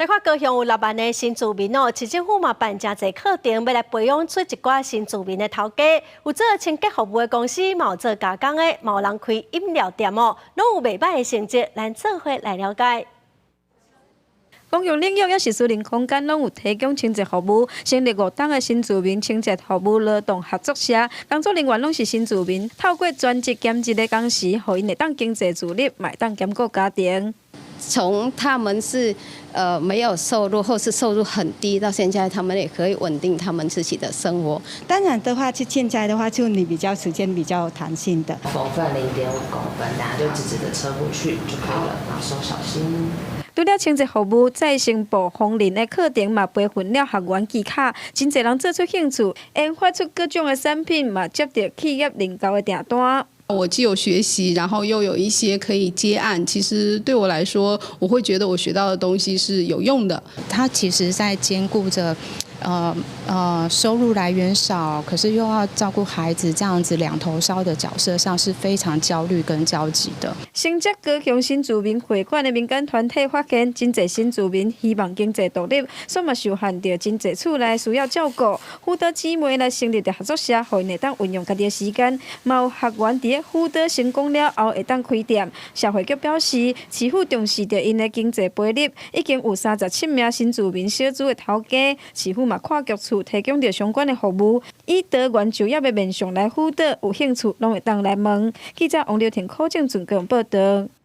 來看高雄有6萬个新住民哦，市政府嘛辦誠濟課程，欲來培養出一寡新住民的頭家。有做清潔服務的公司，嘛有做加工的，嘛有人開飲料店哦，攏有袂䆀的成績，咱做伙來了解。公共領域抑是私人空間，攏有提供清潔服務。成立5冬的新住民清潔服務勞動合作社，工作人員攏是新住民，透過專職兼職的工時，予𪜶會當經濟自立，嘛會當兼顧家庭。從他們是沒有收入，或是收入很低，到現在他們也可以穩定他們自己的生活。當然的話，就現在的話，就你比較時間比較彈性的。縫份0.5公分，大家就直直的車過去就可以了，然後手小心。除了清潔服務，再生布縫紉的課程嘛培訓了學員技巧，真濟人做出興趣，研發出各種的產品，嘛接著企業認購的訂單。我既有學習，然後又有一些可以接案。其實對我來說，我會覺得我學到的東西是有用的。他其實在兼顧着，收入來源少，可是又要照顧孩子，這樣子兩頭燒的角色上是非常焦慮跟焦急的。承接高雄新住民匯款的民間團體發現，真濟新住民希望經濟獨立，煞嘛受限著真濟厝內需要照顧，輔導姊妹來成立的合作社，予𪜶會當運用家己的時間，嘛有學員佇咧輔導成功了後會當開店。社會局表示，市府重視著𪜶的經濟培育，已經有37名新住民小組的頭家，市府嘛跨局處提供著相關的服務，以多元就業的面向來輔導，有興趣攏會當來問。記者王劉婷、柯正俊報導。